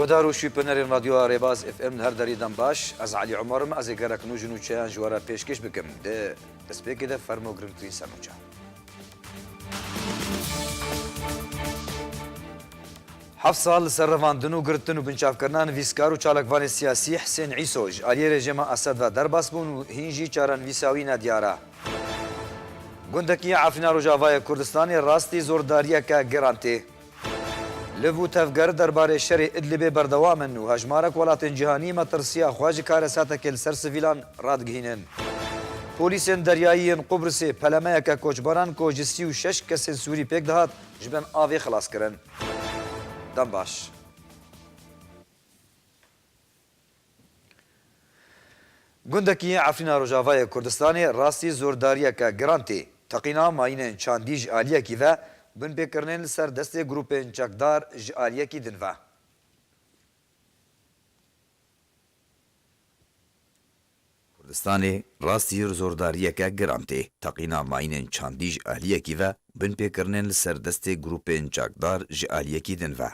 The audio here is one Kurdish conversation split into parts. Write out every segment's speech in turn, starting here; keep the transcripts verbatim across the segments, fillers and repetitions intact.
Guhdar û şûpênerên Radyoya Rêbaz F M li her derî dem baş. Ez Elî Umar im, ez ê gelek nû ji nûçeyan ji we re pêşkêş bikim. Di destpêkê de fermo girîngtirîn sernûçe. Heft sal li ser revandin û girtin û binçavkirina nivîskar û çalakvanê siyasî Hisên Îso ji aliyê rejîma Esed ve derbas bûn û hîn jî çarenivîsa wî nediyar e. Gundekî Efrîna Rojavayê Kurdistanê rastî zordariyeke giran tê. Liv û tevger derbarê şerê Idlibê berdewam in û hejmarek welatên cîhanî metirsiya xwe ji karesatekê li ser sivîlan radigihînin. Polîsên deryayî yên Qubrisê pelemeyeke koçberan ku ji sî û şeş kesên Sûrî pêk dihat, ji bin avê xilas kirin. Dem baş. Gundekî Efrîna Rojavayê Kurdistanê rastî zordariyeke giran tê. Teqîna mayînên çandî ji aliyekî ve, binpêkirinên li ser destê grûpên çekdar ji aliyekî din ve. Kurdistanê rastî zordariyeke giran tê. Teqîna mayînên çandî ji aliyekî ve, binpêkirinên li ser destê grûpên çekdar ji aliyekî din ve.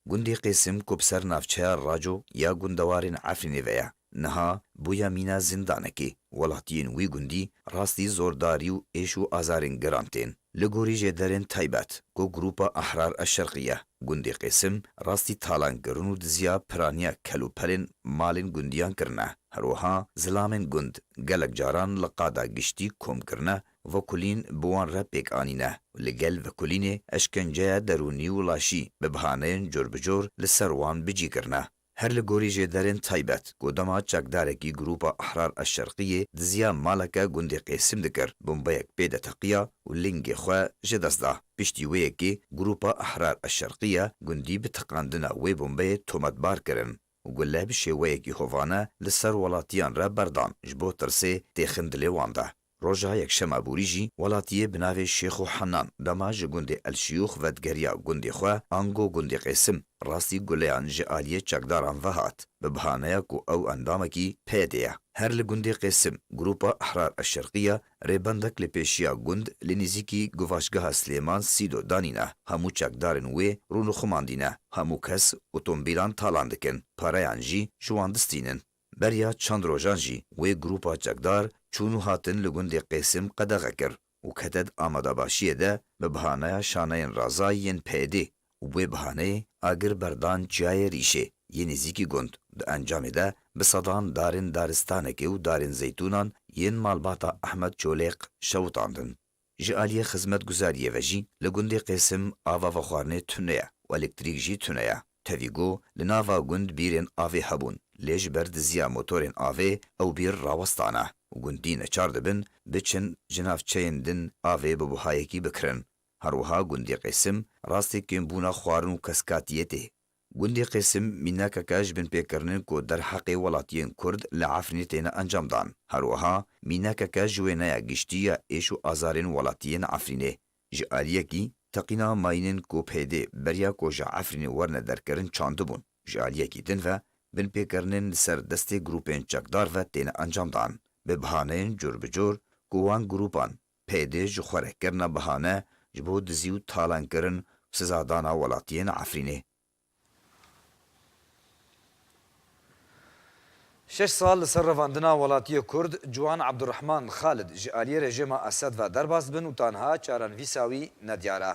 Gundê Qêsim ku bi ser navçeya Raco ya gundewarên Efrînê ve ye, niha bûye mîna zindanekê. Welatiyên wî gundî rastî zordarî û êş û azarên giran tên. Li gorî jêderên taybet ku Grûpa Ehrar Eşşerqî ye, gundê Qêsim rastî talankirin û diziya piraniya kelûpelên malên gundiyan kirine. Her wiha zilamên gund gelek caran li qada giştî kom kirine, vekulîn bi wan re pêk anîne û li gel vekulînê eşkenceya derûnî û laşî bi bihaneyên cor bi cor li ser wan bi cî kirine. Her li gorî jêderên taybet ku dema çekdarekî Grûpa Ehrar Eşşerqiyê diziya maleke gundê Qêsim dikir, bombeyek pê de teqiya û lingê xwe ji dest da. Piştî wê yekê Grûpa Ehrar Eşşerqiye gundî bi teqandina wê bombeyê tometbar kirin û gule bi şêweyekî hovane li ser welatiyan re berdan, ji bo tirsê têxin dilê wan de. Roja Yekşema borî jî welatiyê bi navê Şêxo Henan dema ji gundê El Şiyûx vedigeriya gundê xwe, ango gundê Qêsim, rastî guleyan ji aliyê çekdaran ve hat, bi bihaneya ku ew endamekî P Y D'ê ye. Her li gundê Qêsim, Grûpa Ehrar Eşşerqiye rêbendek li pêşiya gund li nêzîkî guvaşgeha Silêman Sîdo danîne. Hemû çekdarên wê rûnixumandîne. Hemû kes otomobîlan talan dikin, pereyan jî ji wan distînin. Beriya çend rojan jî wê grûpa çekdar çûn û hatin li gundê Qêsim qedexe kir û kete di amadebaşiyê de bi bihaneya şaneyên razayî yên P Y D'ê û bi wê bihaneyê agir berdan çiyayê Rîşê yê nêzîkî gund. Di encamê de bi sedan darên daristanekê û darên zeytûnan yên malbata Ehmed Çolêq şewitandin. Ji aliyê xizmetguzariyê ve jî li gundê Qêsim ava vexwarinê tune ye û elektrîk jî tune ye. Tevî ku li nava gund bîrên avê hebûn, lê ji ber diziya motorên avê ew bîr rawestane û gundî neçar dibin biçin ji navçeyên din avê bi buhayekî bikirin. Her wiha gundê Qêsim rastî kêmbûna xwarin û keskatiyê tê. Gundê Qêsim mînakeke ji binpêkirinên ku derheqê welatiyên Kurd li Efrînê têne encamdan. Her wiha mînakeke ji wêneya giştî ya êş û azarên welatiyên Efrînê. Ji aliyekî teqîna mayînên ku P Y D beriya ku ji Efrînê werine derkirin çandibûn. Ji aliyekî din ve binpêkirinên li ser destê grûpên çekdar ve têne encamdan. Bi bihaneyên cor bi cor ku wan grûpan P Y D ji xwe re kirine bihane ji bo dizî û talankirin û sizadana welatiyên Efrînê. Şeş sal li ser revandina welatiyê Kurd Ciwan Abdurrahman Xalid ji aliyê rejîma Esed ve derbas bin û tanha çarenivîsa wî nediyar e.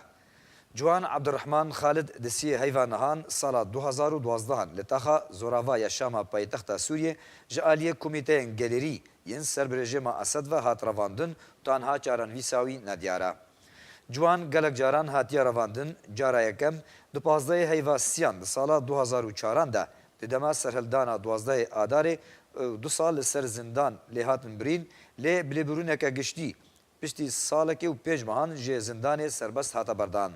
Ciwan Abdurrahman Xalid di siyê heyva nihan sala du hazar û duwazdeh li taxa Zorava ya Şama paytexta Sûriyê ji aliyê komîteyên gelêrî yên ser bi rejîma Esed ve hat revandin û tanha çarenivîsa wî nediyar e. Ciwan gelek caran hatiye revandin, cara yekem di pazdehê heyva siyan di sala du hazar û çaran de, di dema serhildana duwazdehê Adarê û du sal li ser zindan lê hatin birîn, lê bi lêbirûneke giştî piştî salekê û pênc mehan ji zindanê serbest hate berdan.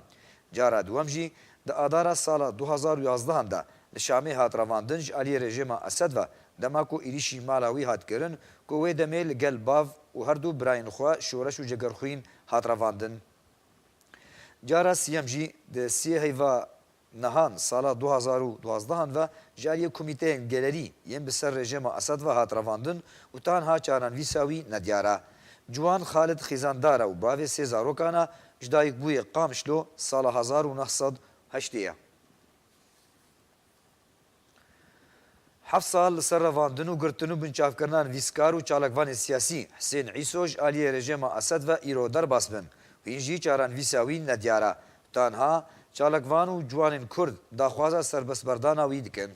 Cara duwem jî di Adara sala du hazar û yazdehan de li Şamê hat revandin ji aliyê rejîma Esed ve, dema ku êrîşî mala wî hat kirin, ku wê demê li gel bav û her du birayên xwe Şoreş û Cegerxwîn hat revandin. Cara siyem jî di siyê heyva nihan sala du hazar û duwazdehan ve ji aliyê komîteyên gelerî yên bi ser rejîma Esed ve hat revandin û tanha çarenivîsa wî nediyar e. Ciwan Xalid xîzandar e û bavê sê zarokan e, ji dayikbûyê Qamişlo sala hezar û neh sed û heştê ye. Heft sal li ser revandin û girtin û binçavkirina nivîskar û çalakvanê siyasî Hisên Îso ji aliyê rejîma Esed ve îro derbas bin. Hîn jî çarenivîsa wî nediyar e. Tanha çalakvan û ciwanên Kurd daxwaza serbestberdana wî dikin.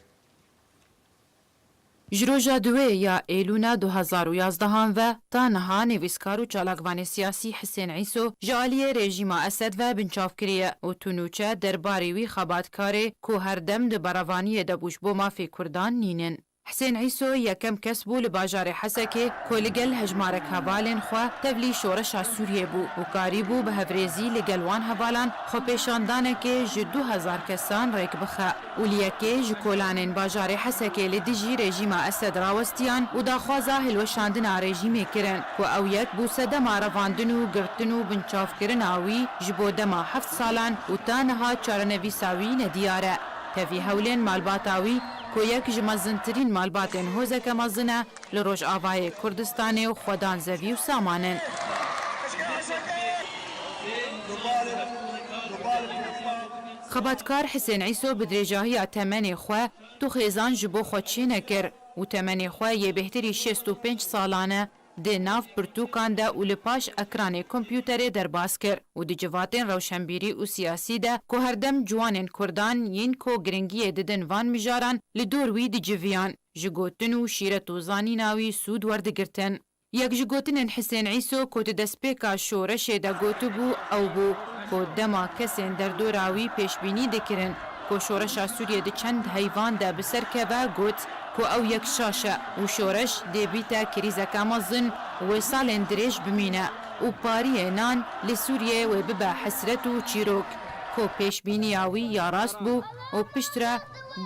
Ji roja duwê ya Êlûna du hezar û yazdehan ve ta niha nivîskar û çalakvanê siyasî Hisên Îso ji aliyê rejîma Esed ve binçav kiriye û tu nûçe derbarê wî xebatkarê ku her dem di berevaniyê de bû ji bo mafê Kurdan nînin. Hisên Îso yekem kes bû li bajarê Hesekê ku li gel hejmarek hevalên xwe tevlî şoreşa Sûriyê bû û karîbû bi hevrêzî li gel wan hevalan xwepêşandanekê ji du hezar kesan rêk bixe û li yekê ji kolanên bajarê Hesekê li dijî rejîma Esed rawestiyan û daxwaza hilweşandina rejîmê kirin ku ew yek bû sedema revandin û girtin û binçavkirina wî ji bo dema heft salan û ta niha çarenivîsa wî nediyar e. Tevî hewlên malbata wî ku yek ji mezintirîn malbatên hozeke mezin e li Rojavayê Kurdistanê û xwedan zevî û saman in. Xebatkar Hisên Îso bi dirêjahiya temenê xwe tu xêzan ji bo xwe çênekir û temenê xwe yê bêhtirî şêst û pênc salan e. Di nav pirtûkan de û li paş ekranê kompûterê derbas kir û di civatên rewşenbîrî û siyasî de ku herdem ciwanên Kurdan yên ku giringiyê didin van mijaran li dor wî diciviyan, ji gotin û şîret û zanîna wî sûd werdigirtin. Yek ji gotinên Hisên Îso ku di destpêka şoreşê de gotibû ew bû ku dema kesên derdora wî pêşbînî dikirin ku şoreşa Sûriyê di çend heyvan de bi ser keve, got ku ew yek şaş e û şoreş dê bîte krîzeke mezin wê salên dirêj bimîne û pariyê nan li Sûriyê wê bibe hesret û çîrok, ku pêşbîniya wî ya rast bû û piştre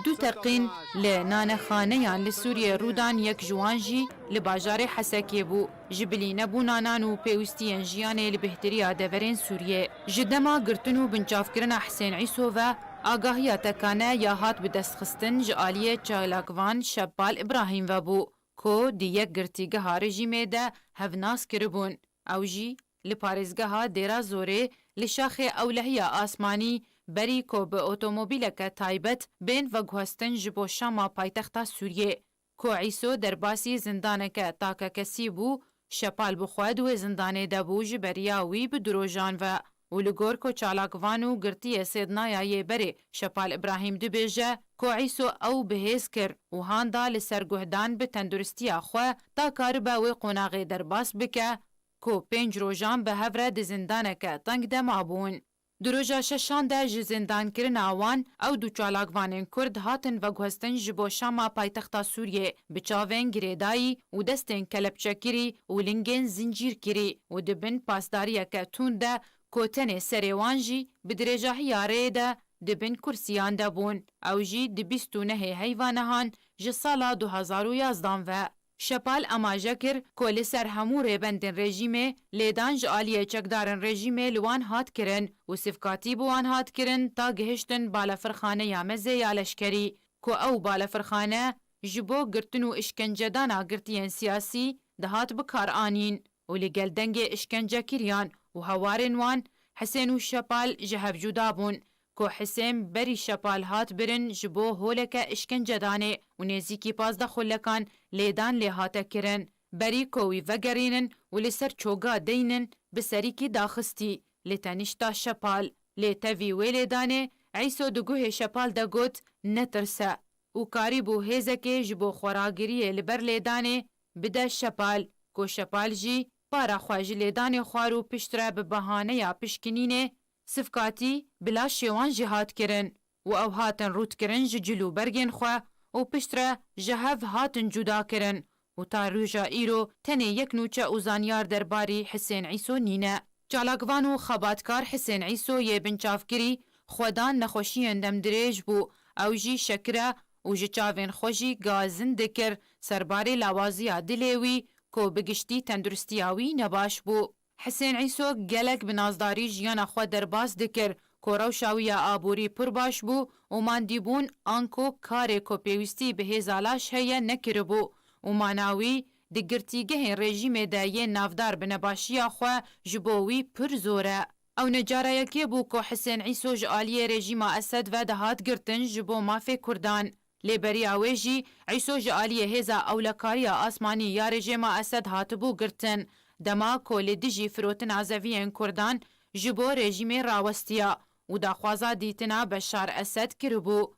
du teqîn li nanexaneyan li Sûriyê rû dan, yek ji wan jî li bajarê Hesekê bû. Ji bilî nebûna nan û pêwîstiyên jiyanê li bêhtiriya deverên Sûriyê. Ji dema girtin û binçavkirina Hisên Îso ve, agahiya tekane ya hat bi dest xistin ji aliyê çalakvan Şepal Îbrahîm ve bû, ku di yek girtîgeha rejîmê de hevnas kiribûn. Ew jî li parêzgeha Dêra Zorê li şaxê ewlehiya asmanî berî ku bi otomobîleke taybet bên veguhestin ji bo Şama paytexta Sûriyê. Ku Îso derbasî zindaneke takekesî bû, Şepal bi xwe di wê zindanê de bû ji beriya wî bi du rojan ve û li gor ku çalakvan û girtiyê Sêdnaya yê berê Şepal Îbrahîm dibêje ku Îso ew bi hêz kir û han da li ser guhdan bi tenduristiya xwe ta karibe wê qonaxê derbas bike ku pênc rojan bi hev re di zindaneke teng de mabûn. Di roja şeşan de ji zindankirina wan, ew du çalakvanên Kurd hatin veguhestin ji bo Şama paytexta Sûriyê, bi çavên girêdayî û destên kelepçekirî û lingên zincîrkirî û di bin pasdariyeke tund de ku tenê serê wan jî bi dirêjahiya rê de di bin kursiyan de bûn. Ew jî di bîst û nehê heyva nehan ji sala du hezar û yazdan ve. Şepal amaje kir ku li ser hemû rêbendên rejîmê lêdan ji aliyê çekdarên rejîmê li wan hat kirin û sivkatî bi wan hat kirin ta gihiştin balefirxaneya mezê ya leşkerî, ku ew balefirxane ji bo girtin û îşkencedana girtiyên siyasî dihat bikaranîn û li gel dengê îşkencekiriyan û hewarên wan Hisên û Şepal ji hev cuda bûn. Ku Hisên berî Şepal hat birin ji bo holeke îşkencedanê û nêzîkî pazdeh xulekan lêdan lê hate kirin. Berî ku wî vegerînin û li ser çoga deynin bi serîkî daxistî li tenişta Şepal. Lê tevî wê lêdanê Îso di guhê Şepal de got, netirse û karîbû hêzekê ji bo xweragiriyê li ber lêdanê bide Şepal, ku Şepal jî para xwe ji lêdanê xwar û piştre bi behaneya pişkinînê sivkatî bi laşê wan jî hat kirin û ew hatin rûtkirin ji cil û bergên xwe û piştre ji hev hatin cuda kirin û ta roja îro tenê yek nûçe û zanyar derbarî Hisên Îso nîne. Çalakvan û xebatkar Hisên Îso yê binçavkirî xwedan nexweşiyên demdirêj bû, ew jî şekir e û ji çavên xwe jî gazin dikir, serbarê lawaziya dilê wî ku bi giştî tenduristiya wî nebaş bû. Hisên Îso gelek bi nazdarî jiyana xwe derbas dikir, ku rewşa wî ya aborî pir baş bû û mandîbûn anku karê ku pêwîstî bi hêza laş heye nekiribû û mana wî di girtîgehên rejîmê de yên navdar bi nebaşiya xwe ji bo wî pir zor e. Ew ne cara yekê bû ku Hisên Îso ji aliyê rejîma Esed ve dihat girtin ji bo mafê Kurdan. Lê beriya wê jî Îso ji aliyê hêza ewlekariya asmanî ya rejîma Esed hatibû girtin, dema ku li dijî firotina zeviyên Kurdan ji bo rejîmê rawestiya û daxwaza dîtina Beşar Esed kiribû.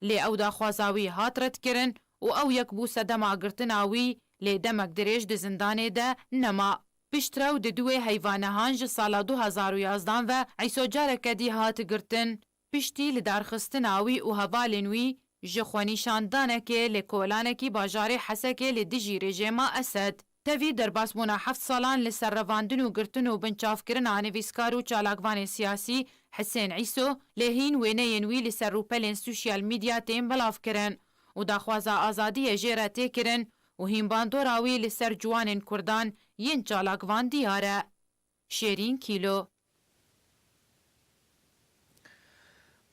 Lê ew daxwaza wî hat redkirin û ew yek bû sedema girtina wî, lê demek dirêj di zindanê de nema. Piştre û di duwê heyva nehan ji sala du hezar û yazdan ve Îso careke dî hat girtin. Piştî lidarxistina wî û hevalên wî ji xwenîşandanekê li kolanekî bajarê Hesekê li dijî rejîma Esed. Tevî derbasbûna heft salan li ser revandin û girtin û binçavkirina nivîskar û çalakvanê siyasî Hisên Îso, lê hîn wêneyên wî li ser rûpelên sosyal medya tên belavkirin û daxwaza azadiyê jê re tê kirin û hîn bandora wî li ser ciwanên Kurdan yên çalakvan diyar e. Şêrîn Kîlo.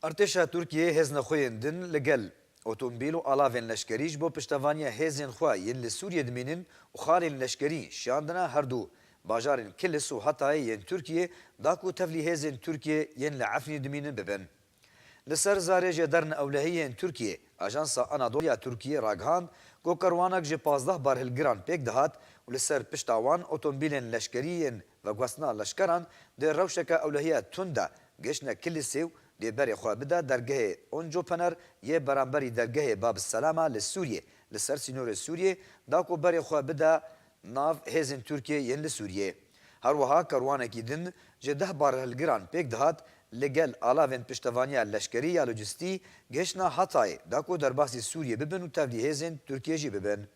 Artêşa Tirkiyê hêzna xwe yên din li gel otomobîl û alavên leşkerî ji bo piştevaniya hêzên xwe yên li Sûriyê dimînin û xalên leşkerî şiyandina her du bajarên Kilis û Hatayê yên Tirkiyê, da ku tevlî hêzên Tirkiyê yên li Efrînê dimînin bibin. Li ser zarê jêderên ewlehiyên Tirkiyê, Ajansa Anadolu ya Tirkiyê ragihand ku kerwanek ji pazdeh barhilgiran pêk dihat û li ser pişta wan otomobîlên leşkerî yên veguhestina leşkeran di rewşeke ewlehiya tund de gihiştine Kilisê û dê berê xwe bide dergehê Oncopener yê beramberî dergehê Bab Selama li Sûriyê, li ser sînorê Sûriyê, da ku berê xwe bide nav hêzên Tirkiyê yên li Sûriyê. Her wiha kerwanekî din ji deh barhilgiran pêk dihat, li gel alavên piştevaniya leşkerî ya lojistî gihiştine Hatayê, da ku derbasî Sûriyê bibin û tevlî hêzên Tirkiyê jî bibin.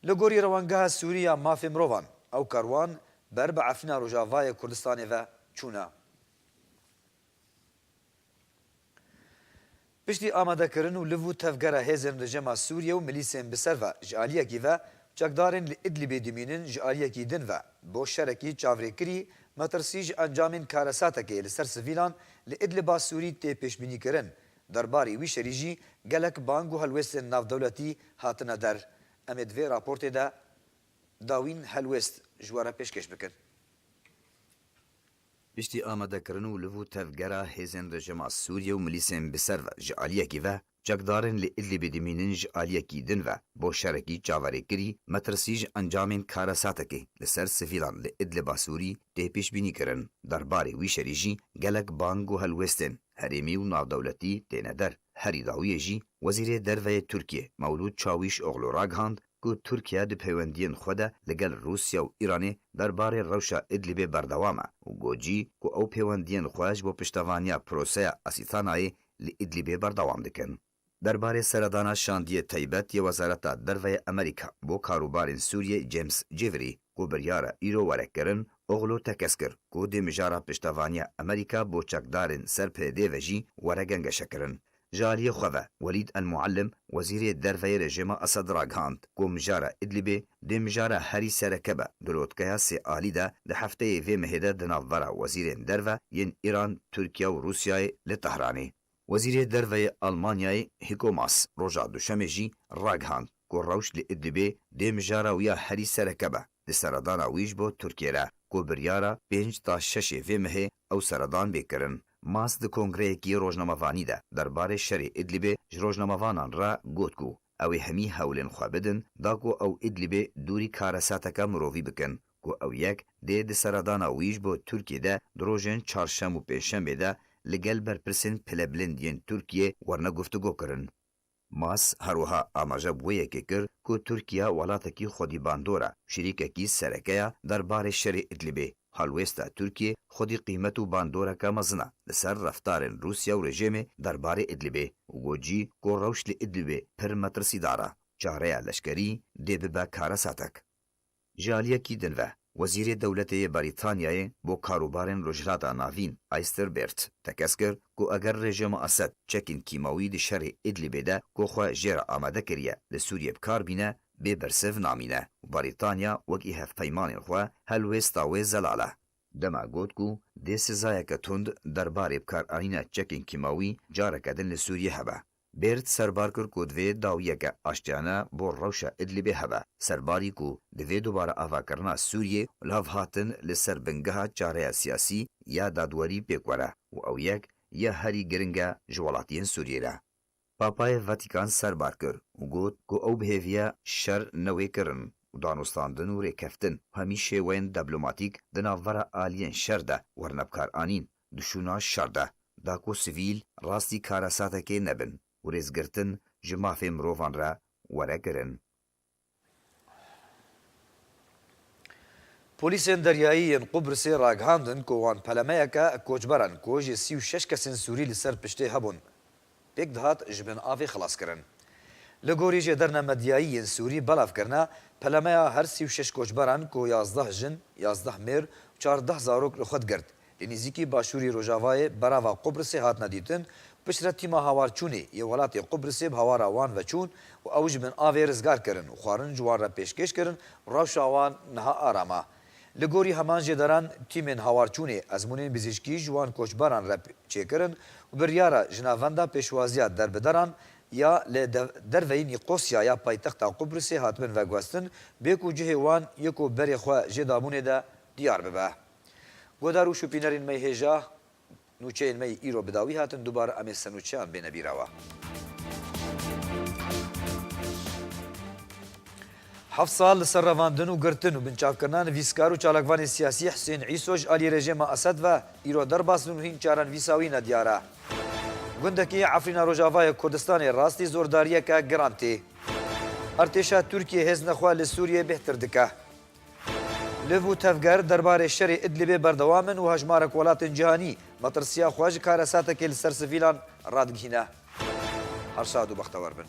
Li gorî Rewangeha Sûrî ya Mafê Mirovan, ew kerwan ber bi Efrîna Rojavayê Kurdistanê ve çûne. Piştî amadekirin û liv û tevgera hêzên rejîma Sûriyê û milîsên bi ser ve ji aliyekî ve, çekdarên li Idlibê dimînin ji aliyekî din ve bo şerekî çavrêkirî, metirsî ji encamên karesatekê li ser sivîlan li Idliba Sûrî tê pêşbînîkirin. Derbarê wî şerî jî gelek bang û helwêstên navdewletî hatine der. Em ê di vê raportê de dawîn helwêst ji we re pêşkêş bikin. Piştî amadekirin û liv û tevgera hêzên rejîma Sûriyê û milîsên bi ser ve ji aliyekî ve, çekdarên li Idlibê dimînin ji aliyekî din ve bo şerekî çaverêkirî, metirsî ji encamên karesatekê li ser sivîlan li Idliba Sûrî tê pêşbînîkirin. Derbarê wî şerî jî gelek bang û helwêstên herêmî û navdewletî têne der. Herî dawiyê jî Wezîrê Derve yê Tirkiyê Mewlûd Çawîşoglu ragihand, ku Tirkiye di peywendiyên xwe de li gel Rûsya û Îranê derbarê rewşa Idlibê berdewam e û got jî ku ew peywendiyên xwe ji bo piştevaniya proseya Asîtanayê li Idlibê berdewam dikin. Derbarê seredana şandiyê taybet yê Wezareta Derve yê Amerîka bo karûbarên Sûriyê James Jeffrey ku biryara îro were kirin, Oglu tekez kir ku dê mijara piştevaniya Amerîka bo çekdarên ser P D ve jî were gengeşekirin. Ji aliyê xwe ve Welîd El Muallim, wezîrê derve yê rejîma Esed ragihand ku mijara Idlibê dê mijara herî sereke be di lotkeya sê alî de di hefteyê vê mehê de di navbera wezîrên derve yên Îran, Tirkiye û Rûsyayê li Tehranê. Wezîrê derve yê Almanyayê Heiko Maas roja Duşemê jî ragihand ku rewş li Idlibê dê mijara wî ya herî sereke be. Di seredana wî ji bo Tirkiyê re ku biryara pênc ta şeşê vê mehê ew seredan bê kirin. Maas di kongreyekî rojnamevanî de derbarê şerê Idlibê ji rojnamevanan re got ku ew ê hemî hewlên xwe bidin da ku ew Idlibê dûrî karesateke mirovî bikin, ku ew yek dê di seredana wî ji bo Tirkiyê de di rojên çarşem û pêncşemê de li gel berpirsên pilebilind yên Tirkiyê werne guftûgo kirin. Maas her wiha amaje bi wê yekê kir ku Tirkiye welatekî xwedî bandor e, şirîkekî sereke ye derbarê şerê Idlibê. Helwêsta Tirkiyê xwedî qîmet û bandoreke mezin e li ser reftarên Rûsya û rejîmê derbarê Idlibê û got jî ku rewş li Idlibê pir metirsîdar e. Çareya leşkerî dê bibe karesatek. Ji aliyekî din ve, Wezîrê Dewletê yê Brîtanyayê bo karûbarên Rojhilata Navîn, Aister Bert, tekez kir ku eger rejîma Esed çekên kîmawî di şerê Idlibê de ku xwe jê re amade kiriye, li Sûriyê bi kar bîne, bê bersiv namîne û Brîtanya wekî hevpeymanên xwe helwêsta wê zelal e. Dema got ku dê sizayeke tund derbarê bikaranîna çekên kîmawî careke din li Sûriyê hebe. Bêrt serbar kir ku divê dawiyeke aştiyane bo rewşa Idlibê hebe. Serbarî ku divê dubare avakirina Sûriyê û lavhatin li ser bingeha çareya siyasî ya dadwerî pêk were û ew yek ya herî giring e ji welatiyên Sûriyê re. Papayê Vatikan serbar kir û got ku ew bi hêviya şer newê kirin û danûstandin û rêkeftin û hemî şêweyên diplomatîk di navbera aliyên şer de werine bikaranîn, di şûna şer de, da ku sivîl rastî karesatekê nebin û rêzgirtin ji mafê mirovan re were kirin. Polîsên deryayî yên Qubrisê ragihandin ku wan pelemeyeke koçberan ku ji sî û şeş kesên Sûrî li ser piştê hebûn, pêk dihat ji bin avê xilas kirin. Li gorî jêderine medyayî yên Sûrî belav kirine, pelemeya her sî û şeş koçberan ku yazdeh jin, yazdeh mêr û çardeh zarok li xwe digirt, li nêzîkî başûrî rojavayê berava Qubrisê hatine dîtin, piştre tîma hawarçûnê yê welatê Qubrisê bi hawara wan ve çûn û ew ji bin avê rizgar kirin û xwarin ji wan re pêşkêş kirin û rewşa wan niha aram e. Li gorî heman jêderan, tîmên hawarçûnê ezmûnên bizîşkî ji wan koçberan re çêkirin û biryara ji navenda pêşwaziya derbederan ya li de-, derveyî Nîqosya ya paytexta Qubrisê hatibin veguhestin, bê ku cihê wan yê ku berê xwe jê dabûnê de diyar bibe. Guhdar û şûpînerên me yê hêja, nûçeyên me yê îro bi dawî hatin, dubare em ê ser nûçeyan bêne bîra we. Heft sal li ser revandin û girtin û binçavkirina nivîskar û çalakvanê siyasî Husên Îso ji alî rejêma Esed ve îro derbas in û hîn çarenivîsa wî nediyar e. Gundekî Efrîna Rojavayê Kurdistanê rastî zordariyeke giran tê. Artêşa Tirkiyê hêzine xwe li Sûriyê bêhtir dike. Liv û tevger derbarê şerê Idlibê berdewam in û hejmarek welatên cîhanî metirsiya xwe ji karesatekê li ser sivîlan radigihîne. Her şad û bextewar bin.